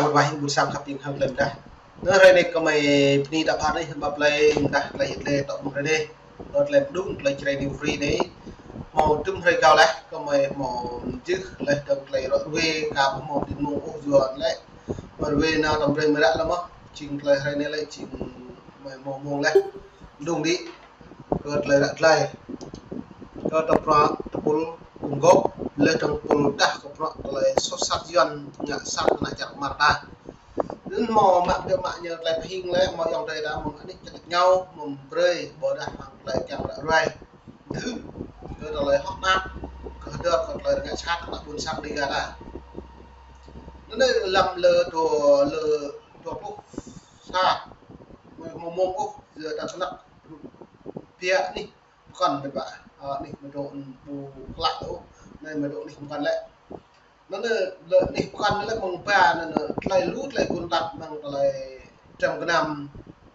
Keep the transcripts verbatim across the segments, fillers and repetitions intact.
Mơ̆ng wah ƀuôn sang khăp ƀing hăng tơlơi mơdah. Nơ hrơi anai kơmơi bơni ta pha anai, hơmâo tơlơi mơdah tơlơi yet lĕ tŏ mơ̆ng hrơi anai. Tŏ tơlơi mơđung tơlơi Jrai New Free anai. Hơmâo dŭm hrơi rơgao laih, kơmơi hơmâo mơjưh laih dơ̆ng tơlơi ră ruai, ka ƀu hơmâo tin mơ̆ng ôh yua lĕ. Ră ruai nao tơm brơi mơră lơ mơ̆, jing tơlơi hrơi anai lĕ jing mơi hơmâo mơ̆ng laih. Mơđung đĭ. Kơ tơlơi ră tơlơi. Kơ tơpul, tơpul ung gŏp, laih dơ̆ng tơpul đah kơ bruă tơlơi soh sat Yuan ngă sat ană čar Mơta. Anŭn hơmâo mă biă mă ñu tơlơi pơhing lĕ, hơmâo ayŏng adơi ta mơ̆ng anih čơkă ngao, mơ̆ng brơi, ƀôdah hăng tơlơi kiăng ră ruai. Thứ, kơ tơlơi hơ̆k mơak, kơ hơdơr, kơ tơlơi rơngiă sat, ană ƀuôn sang Dega ta. Anŭn lăm lơ dua, lơ dua pluh sa, mơ̆ng mơ̆ng ôh, yua ta sơnăk biă anih pơkŏn mĕt wa. Ơ, anih mơdŏ ƀu klă tŭ. Anai mơdŏ anih pơkŏn lĕ. Anŭn lơ anih pơkŏn lĕ mơ̆ng ba, anŭn tơlơi lu tơlơi gun tap mơ̆ng tơlơi trăm gơnam,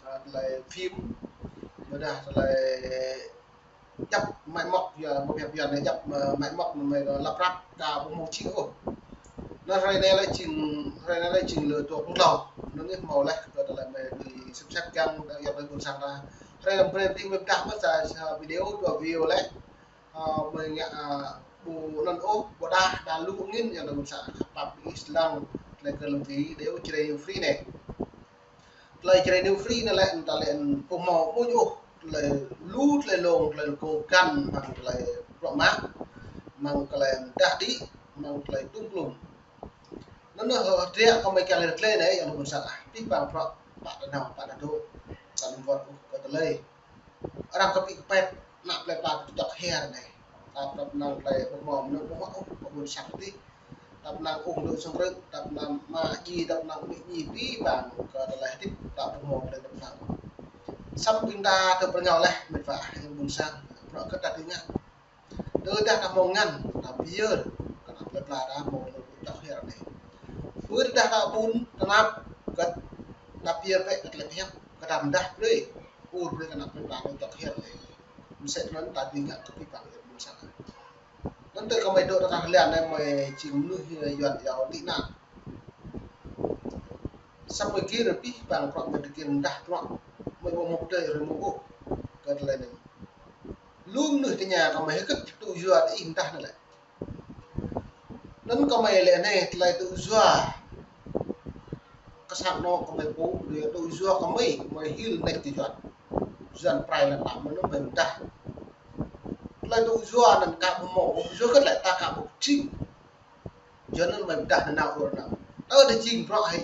ơ, tơlơi phim, ƀôdah tơlơi djăp máy móc, yua mơ̆ pơhiăp Yuan anai djăp, ơ, máy móc anŭn mơi lăp răp ka ƀu hơmâo čih ôh. Anŭn hrơi anai lĕ jing, hrơi anai lĕ jing lơ dua pluh klâo. Anŭn yơh hơmâo laih kơ tơlơi mơi ƀu sĭt sat kiăng, yua tơlơi ƀuôn sang ta. Hrơi anai brơi ƀing mơi pơdah mơ̆ sa, sa video, dua video lĕ. Ơ, mơi ngă, ơ, ƀu anŭn ôh, ƀôdah đa lu angin yua tơlơi ƀuôn sang khăp pap ƀing ih lăng, tơlơi kơ lăm video Jrai New Free anai. Tơlơi Jrai New Free anai lĕ, ta lĕ ƀu hơmâo ƀu ñu ôh, tơlơi lu, tơlơi lông, tơlơi kô găn, hăng tơlơi bruă mă, mơ̆ng tơlơi mơdah đĭ, mơ̆ng tơlơi tŭm klum. Anŭn hơdră kơmơi kiăng lĕ tơlơi anai, yua tơlơi ƀuôn sang ah, pih pang bruă, pă ta nao, pă ta dŏ, ta ƀu wơ̆t ôh kơ tơlơi. Arăng kơpĭ kơpĕt, ană plơi pla tơčŏk hia anai. Ta pơrăp năng tơlơi ƀu hơmâo mơnơ̆ng ƀu hơmâo ôh, kơ ƀuôn sang tih. Ta pơnăng ung dŏ sơng rơ̆k, ta pơnăng mă dji, ta pơnăng amĭ dji, pih pang kơ tơlơi hơdip, ta ƀu hơmâo tơlơi ta pơnăng. Samơ̆ ƀing ta tơ pơrơngao laih, mĕt wa, ayŏng ƀuôn sang, bruă kơ ta tui ngă. Tơdah ta hơmâo ngăn, ta pơyơr, kơ ană plơi pla ta hơmâo tơlơi tŏk hiăp anai. Tơdah ta ƀun, tơnap, kơ ta pơyơr bĕ kơ tơlơi pơhiăp, kơ ta mơdah brơi, ur brơi kơ ană plơi pla ta tŏk hiăp anai. Mơsĕ anŭn ta dưi ngă kơ pih pang ayŏng ƀuôn sang. Anŭn tơ kơmơi dŏ tơnah lĕ anai mơi jing mơnuih Yuan iâu tị nạn. Samơ̆ mơi gir pih pang bruă mơi tơgir mơdah bruă. Mơi ƀu hơmâo pơdơi rơmô ôh kơ tơlơi anai. Lu mơnuih tơña kơ mơi hơget tŭ yua tơ ih mơdah anai lĕ. Anŭn kơmơi lĕ anai tơlơi tŭ yua. Kơsang anŏ kơmơi pô, tŭ yua kơmơi, mơi hil nač tơ Yuan. Yuan prai lăn tap mơnuih mơi mơdah. Tơlơi tŭ yua anŭn ka ƀu hơmâo, yua hơget lĕ ta ka ƀu jing. Yua anŭn mơi mơdah nanao ur nanao. Tơdah jing bruă hĭ.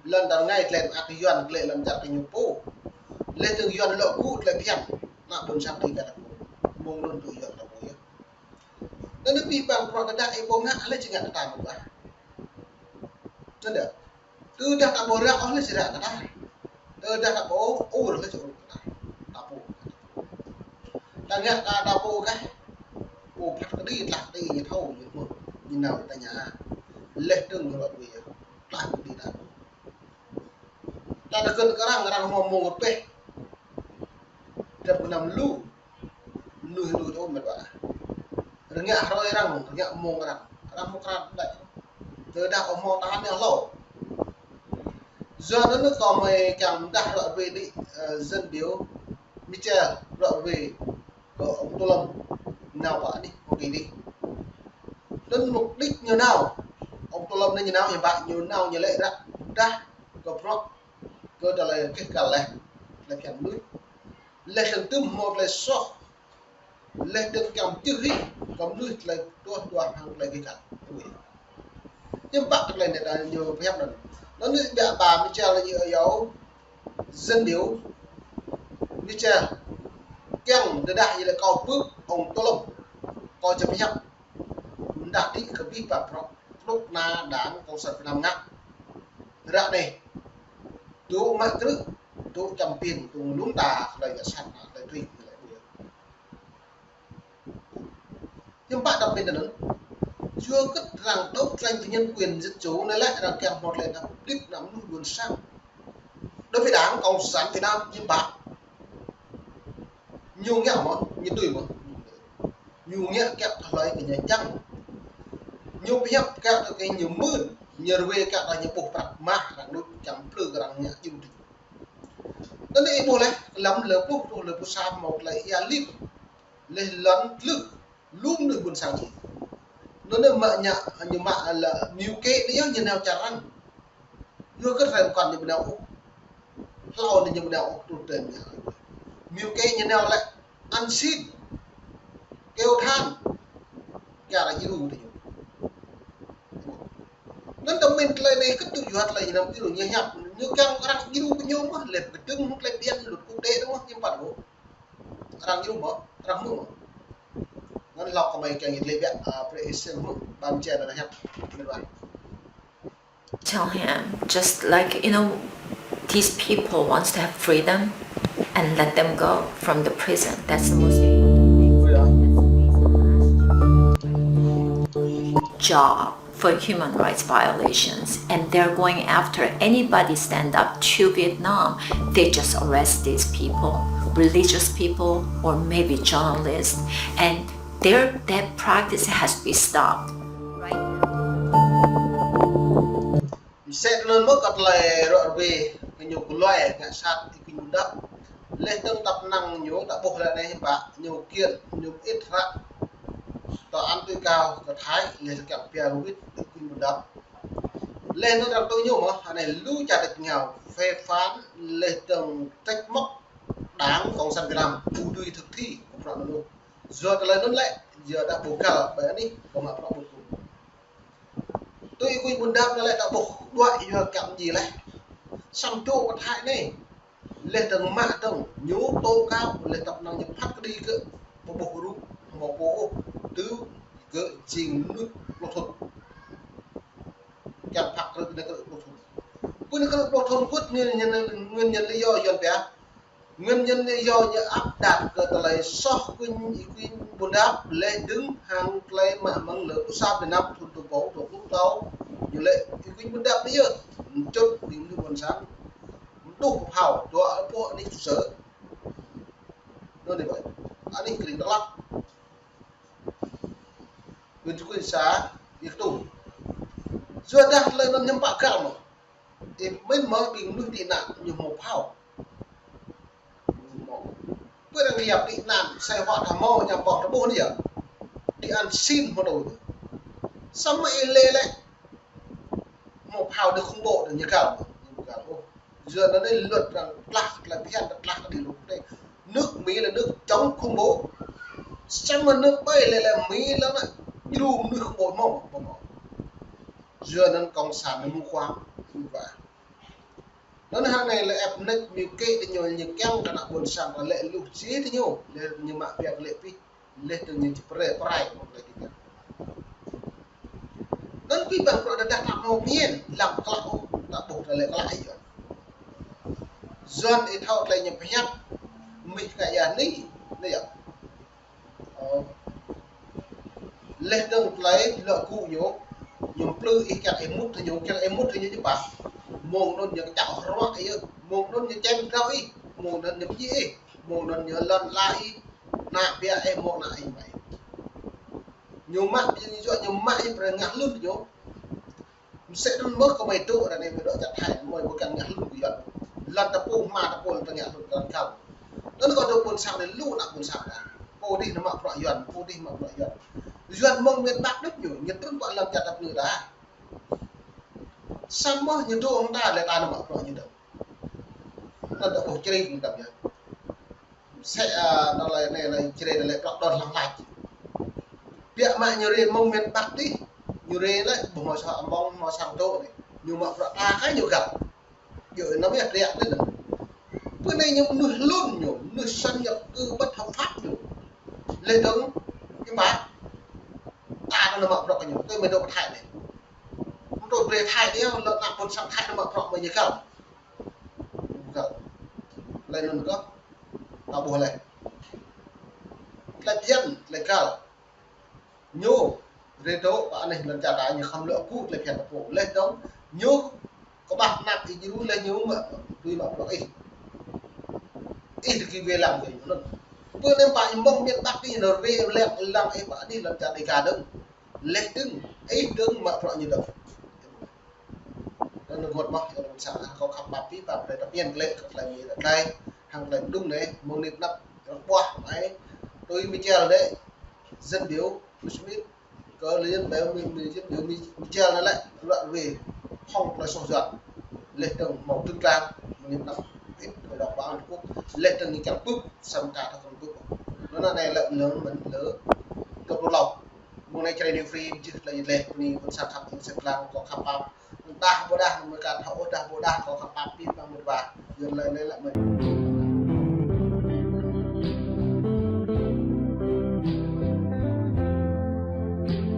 Lŏn ta rơngai tơlơi mơak Yuan tơlơi lŏn čar kơ ñu pô. Lĕ tơ̆ng Yuan lŏ gŭ tơlơi phiăn. Ană ƀuôn sang tui kơ ta pô. Mơ̆ng anŭn tŭ Yuan ta pô yơh. Anŭn pih pang bruă tơdah ih ƀu ngă lĕ či ngă kơ ta mơ̆ ƀah. Anŭn yơh. Tơdah ta ƀu ră ôh lĕ či ră kơ ta. Tơdah ta ƀu ur lĕ či ur kơ ta. Ta pô. Ta ngă ta, ta pô kah. Pô phat kơđi, tlah kơđi, ñu thâo, ñu hmư̆, ñu nao ta ña. Leh dơ̆ng ñu lŏ tui yơh. Tlah kơđi ta. Ta tơgŭn kơ arăng, arăng hmâo mông rơbeh. Dăp gơnam lu. Mơnuih lu čô mĕt wa. Rơngiă hrơi arăng, rơngiă mông arăng. Arăng hmâo krăn đĕ. Tơdah ƀu hmâo ta anai hlâo. Yua anŭn kơmơi kiăng mơdah ră ruai đĭ, ơ, dân biểu Michel ră ruai kơ ông Tô Lâm nao pơ anih Hoa Kỳ đĭ. Anŭn mục đích ñu nao. Ông Tô Lâm anai ñu nao hiư̆m pă, ñu nao ñu lĕ ră dah kơ bruă kơ tơlơi keh kal leh, tơlơi phiăn mơnuih. Leh dơ̆ng tŭm hmâo tơlơi soh. Leh dơ̆ng kiăng čih hĭ kơ mơnuih tơlơi tuah tuah hăng tơlơi keh kal. Hiư̆m pă tơlơi anai ta ñu pơhiăp anŭn. Anŭn ñu biă ba Michel ñu iâu dân biểu Michel kiăng tơdah ñu lĕ kâo bưp ông Tô Lâm. Kâo či pơhiăp. Mơdah đĭ kơ pih pang bruă kơnuk kơna Đảng Cộng sản Việt Nam ngă. Ră anai. Tŭ mă krư̆, tŭ čăm pin, tŭ lŭng ta, tơlơi ngă sat, tơlơi tui, tơlơi ƀu yơh. Hiư̆m pă ta pơmĭn anŭn. Yua hơget arăng đấu tranh vì nhân quyền dân chủ anai lĕ arăng kiăng hmâo tơlơi ta pơplih ană mơnuih ƀuôn sang. Đối với Đảng Cộng sản Việt Nam hiư̆m pă. Ñu ngă mơ̆n, ñu tui mơ̆n. Ñu ngă kiăng kơ hlơi kơ ñu čang. Ñu pơhiăp kiăng kơ ñu mưn. Ñu rơwe kơ arăng ñu ƀuh prăk mah arăng đôč čăm plư kơ arăng ngă djru tĭng. Anŭn ih ƀuh lĕ, lăm lơ pluh truh lơ pluh sa hmâo tơlơi ia lit. Leh lŏn tlưh, lum nui ƀôn sang ñu. Anŭn anai mă ñu, ñu mă lĕ mơyŭ kĕ anai yơh ñu nao čar arăng. Yua kơ hrơi mơkăn ñu ƀu nao ôh. Hlâo anai ñu ƀu nao ôh, truh tơm ñu. Mơyŭ kĕ ñu nao lĕ ăn xin, kêu than, kơ arăng djru tơ ñu. Anŭn tơmin tơlơi anai kơtư̆ yua tơlơi ñu năm tui ñu hiăp, ñu kiăng arăng djru kơ ñu mơ̆n, lĕ kơdơ̆ng hăng tơlơi phiăn luật quốc tế dơ̆ng mơ̆n, ñu păt ôh. Arăng djru mơ̆n, arăng hmư̆ mơ̆n. Anŭn lŏk kơ mơi kiăng ñu tơlơi biă, a, pre isen hmư̆, ƀăm čen arăng hiăp, mĭn wa. Tell him, just like, you know, these people wants to have freedom and let them go from the prison. That's the most important thing. Job for human rights violations, and they're going after anybody stand up to Vietnam. They just arrest these people, religious people, or maybe journalists, and their, that practice has to be stopped. Right now. Msĕ anŭn mơ̆ kơ tơlơi rŏ rơwe kơ ñu kơloi ngă sat Y Quynh Bundap. Leh dơ̆ng tăp năng ñu ta ƀuh lĕ anai hiư̆m pă ñu kiăng ñu ĭt hră tòa án tối cao kơ Thái leh kiăng pia rơwĭt Y Quynh Bundap. Leh anŭn arăng tui ñu mơ̆ anai lu čar tač êngao phê phán leh dơ̆ng trách móc Đảng Cộng sản Việt Nam ƀu dưi thực thi kơ bruă anŭn. Yua tơlơi anŭn lĕ, yua ta ƀuh găl ƀơi anih kơ mă bruă ƀu tŭ. Tui Y Quynh Bundap anŭn lĕ ta ƀuh đuaĭ yua kiăng djai leh. Samơ̆ dŏ pơ Thái anai. Leh dơ̆ng mă dơ̆ng ñu tố cáo leh tăp năng ñu phat kơđi kơ ƀu ƀuh rup hmâo pô ôh, tui kơ jing mơnuih pluh thŭn. Kiăng phat krư̆ anai krư̆ pluh thŭn. Kơ anai krư̆ pluh thŭn kơ̆t nguyên nhân, nguyên nhân lý do Yuan pia. Nguyên nhân lý do ñu áp đặt kơ tơlơi soh Quynh, Y Quynh Bundap leh dơ̆ng hăng tơlơi mă mơ̆ng lơ pluh sa Việt Nam thŭn dua rơbâo dua pluh klâo. Ñu lĕ Y Quynh Bundap anai yơh, mčŭt ƀing mơnuih ƀôn sang. Mtuh pơphao, dua pô anih trụ sở. Anŭn anai ƀơi. Anih kơring tơlăk. Quynh, Quynh sa, Y Ktu. Yua dah tơlơi anŭn hiư̆m pă găl mơ̆. Ih pơmĭn mơ̆ ƀing mơnuih tị nạn ñu hmâo phao. Pơ arăng yap tị nạn, sai hoạn hmâo ñu ƀơ̆ng tơƀuh anai yơh. Đi ăn xin hmâo tui. Samơ̆ ih lĕ lĕ hmâo phao đơ khủng bố đơ ñu găl mơ̆. Ñu găl ôh. Yua anŭn anai luật arăng tlah, tơlơi phiăn arăng tlah đi luật anai. Nước Mỹ là nước chống khủng bố. Samơ̆ nước ƀai lĕ lĕ Mỹ lĕ anai djru mơnuih khủng bố hmâo, hmâo. Yua anŭn cộng sản anai mù quáng, mù quáng. Anŭn hăng anai lĕ ĕp nĕč mơyŭ kĕ tơ ñu, ñu kiăng kơ ană ƀôn sang ta lĕ luh či tơ ñu, lĕ ñu mă pia kơ lĕ pih, leh dơ̆ng ñu či prai, prai mơ̆ng lĕ kơ ñu. Anŭn pih ƀăng bruă tơdah ta hmâo phiăn, lăng klă ôh, ta ƀuh ta lĕ klă ih Yuan. Yuan ih thâo tơlơi ñu pơhiăp, mih ngă ia anai, anai yơh. Ơ. Leh dơ̆ng tơlơi lŏ gŭ ñu, ñu plư ih kiăng ih mŭt tơ ñu, kiăng ih mŭt tơ ñu ñu pă. Mơ̆ng anŭn ñu kơčăo hruă ih, mơ̆ng anŭn ñu čem drao ih, mơ̆ng anŭn ñu pơdjai ih, mơ̆ng anŭn ñu lŏn ala ih, ană ƀiă ih, mơ̆ng ană ih ƀai. Ñu mă, ñu yua ñu mă ih brơi ngă hlŭn tơ ñu. Msĕ anŭn mơ̆ kơ mơi dŏ ră anai mơi dŏ čar Thái, mơi ƀu kiăng ngă hlŭn kơ Yuan. Lŏn ta pô, hma ta pô, lŏn ta ngă hlŭn kơ lŏn kâo. Anŭn kơ dŏ ƀôn sang anai lu ană ƀôn sang ta. Pô dih nao mă bruă Yuan, pô dih mă bruă Yuan. Yuan mơ̆ng miền Bắc đôč ñu, ñu trŭn pơ lŏn čar ta pơnư ta. Samơ̆ ñu dŏ hăng ta lĕ ta nao mă bruă ñu dơ̆ng. Anŭn ta ƀuh čri kơ ta yơh. Msĕ, a, anŭn lĕ anai lĕ čri anai lĕ prăk đon hlăng lač. Biă mă ñu rai mơ̆ng miền Bắc dih. Ñu rai lĕ ƀu hmâo sang amăng, hmâo sang dŏ anai. Ñu mă bruă ta kơ ñu găl. Yua anŭn yơh triă anai. Pơ anai ñu mơnuih hlŭn ñu, mơnuih xâm nhập cư bất hợp pháp ñu. Leh dơ̆ng, ih pă. Ta nao mă bruă kơ ñu, tui mơi dŏ pơ Thái anai. Mơ̆ dŏ brơi Thái anai, lŏn ană ƀôn sang Thái nao mă bruă mơi ñu găl. Găl. Leh anŭn kơ. Ta ƀuh leh. Tơlơi phiăn, tơlơi găl. Ñu, rai dŏ pơ anih lŏn čar ta ñu khŏm lŏ gŭ tơlơi phiăn ta pô. Leh dơ̆ng, ñu kơƀah anăp ih djru leh ñu mă, tui mă bruă ih. Ih tơki wai lăng kơ ñu anŭn. Pơ anai pă ih mơ̆ng miền Bắc ih nao wai lăng, lăng ih pơ anih lŏn čar Đêga dơ̆ng. Leh dơ̆ng, ih dơ̆ng mă bruă ñu dơ̆ng. Nơ̆ng gơ̆t mơ̆, yua anŭn ƀuôn sang kâo khăp pap pih pap brơi ta pian glaĭ kơ tơlơi Mi lĕ tơlơi. Hăng tơlơi mơdung anai, mơ̆ng anai pơnăp rơ̆k ƀuah anai. Tui Mi Čel lĕ, dân biểu, Mi Smith, kơ lĕ dân biểu Mi, Mi, dân biểu Mi, Mi Čel anai lĕ, lăi wơ̆t hăng tơlơi soh juăt. Lĕ tơ̆ng hmâo trưng trang, mơ̆ng anai pơnăp, Hội đồng Bảo an Liên Hợp Quốc, lĕ tơ̆ng ñu čang pưp, samơ̆ ta thâo kơ pưp. Anŭn anai lĕ lơ̆ng mơ̆n lĕ, kơ pô lŏ. Mơ̆ng anai Jrai New Free, jih tơlơi lĕ, bơni ƀuôn sang khăp, ih sĕt lăng, kâo khăp pap. Tah ƀôdah, mơ̆ng kơ thâo ôh, tah ƀôdah, kâo khăp pap pih pap mơ̆n wa. Yua anŭn lĕ lĕ mơ̆n.